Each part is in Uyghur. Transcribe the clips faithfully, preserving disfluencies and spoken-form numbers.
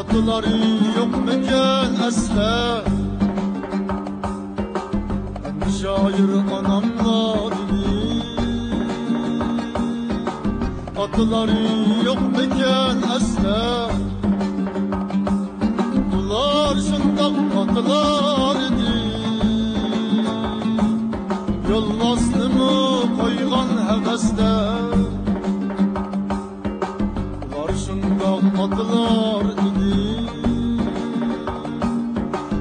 ئاتىلار يوقمىكەن ئەسلى؟ شائىر ئاناملا دېدى. ئاتىلار يوقمىكەن ئەسلى؟ بۇلار شۇنداق ئاتىلار ئىدى، يولۋاسنىمۇ قويغان ھەۋەسلەر. بۇلار شۇنداق ئاتىلار ئىدى،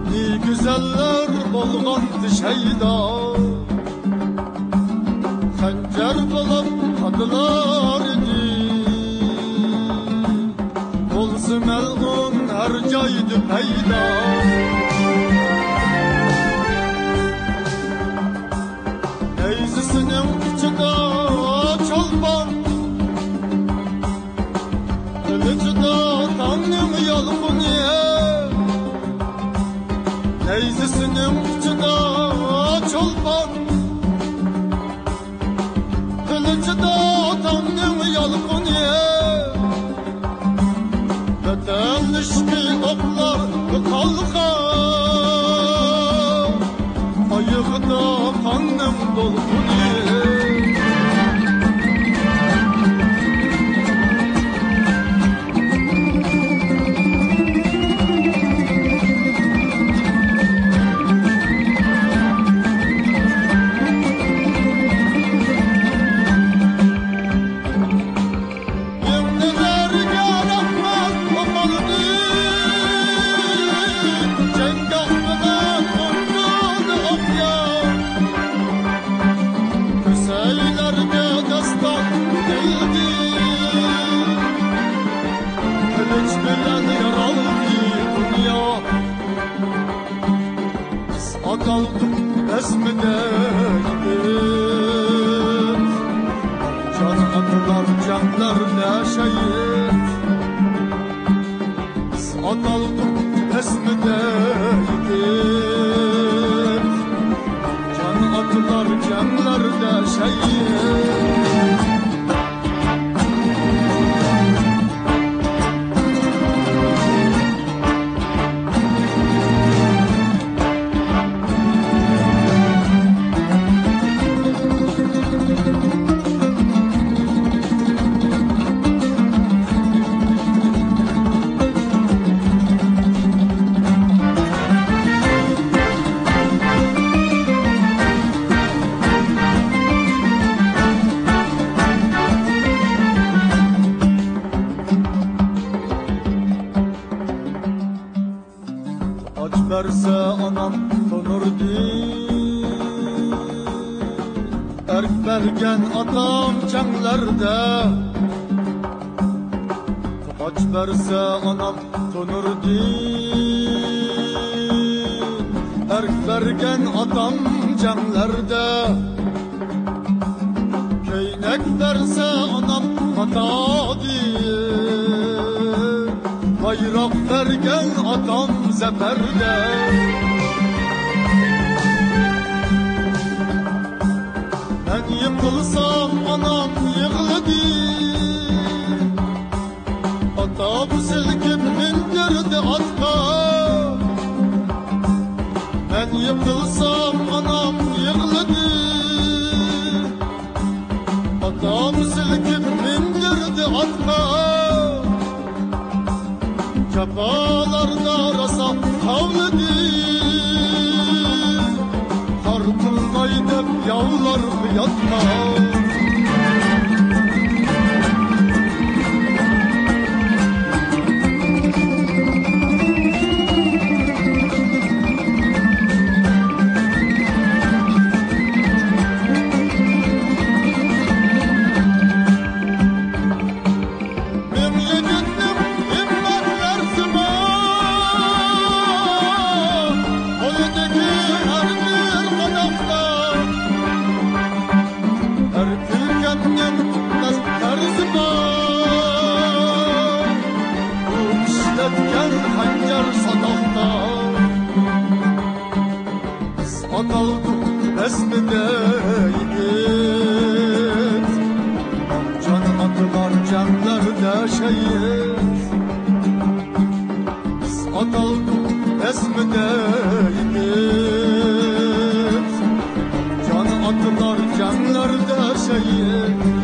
نى گۈزەللەر بولغانتى شەيدا. خەنجەر بولۇپ ئاتىلار ئىدى، بولسا مەلئۇن ھەر جايدا پەيدا. نەيزىسىنىڭ ئۇچىدا چولپان، قىلىچىدا تاڭنىڭ يالقۇنى. نەيزىسىنىڭ ئۇچىدا چولپان، قىلىچىدا تاڭنىڭ يالقۇنى. ۋەتەن ئىشقى ئوقلار قالغان، ئايىغىدا قاننىڭ دولقۇنى. يېڭىلارغا رەھمەت ئوقۇلدى، جەڭگاھ بىلەن ئۇنتۇلدى ئوقيا. كۆسەيلەرگە داستان ئېيتىلدى، قىلىچ بىلەن يارالدى دۇنيا. بىز ئاتالدۇق بەزمىدە يىگىت، جان ئاتىلار جەڭلەردە شەھىت. بىز ئاتالدۇق بەزمىدە يىگىت، جان ئاتىلار جەڭلەردە شەھىت. ئاچ بەرسە ئانام تونۇردىن، ئەرك بەرگەن ئاتام جەڭلەردە. ئاچ بەرسە ئانام تونۇردىن، ئەرك بەرگەن ئاتام جەڭلەردە. كەينەك بەرسە ئانام ماتادىن، بايراق بەرگەن ئاتام زەپەردە. مەن يىقىلسام ئانام يىغلىدى، ئاتام سىلكىپ مىندۈردى ئاتقا. مەن يىقىلسام ئانام يىغلىدى، ئاتام سىلكىپ مىندۈردى ئاتقا. جاپالاردا راسا قاۋلىدى، تارتىلماي دەپ ياۋلارغا ياتقان. مىڭ يىگىتنىڭ ھىممەت لەرزى بار، قولىدىكى ھەر بىر قاداقتا. ھەر كۈلكەمنىڭ مەست قەرزى بار، ئۇ ئىشلەتكەن خەنجەر ساتاقتا. بىز ئاتالدۇق بەزمىدە يىگىت، جان ئاتىلار جەڭلەردە شەھىت. ئاتالدىم ئەسمىدە يېتىپ، جان ئاتىلار جەڭلەردە شېھىت.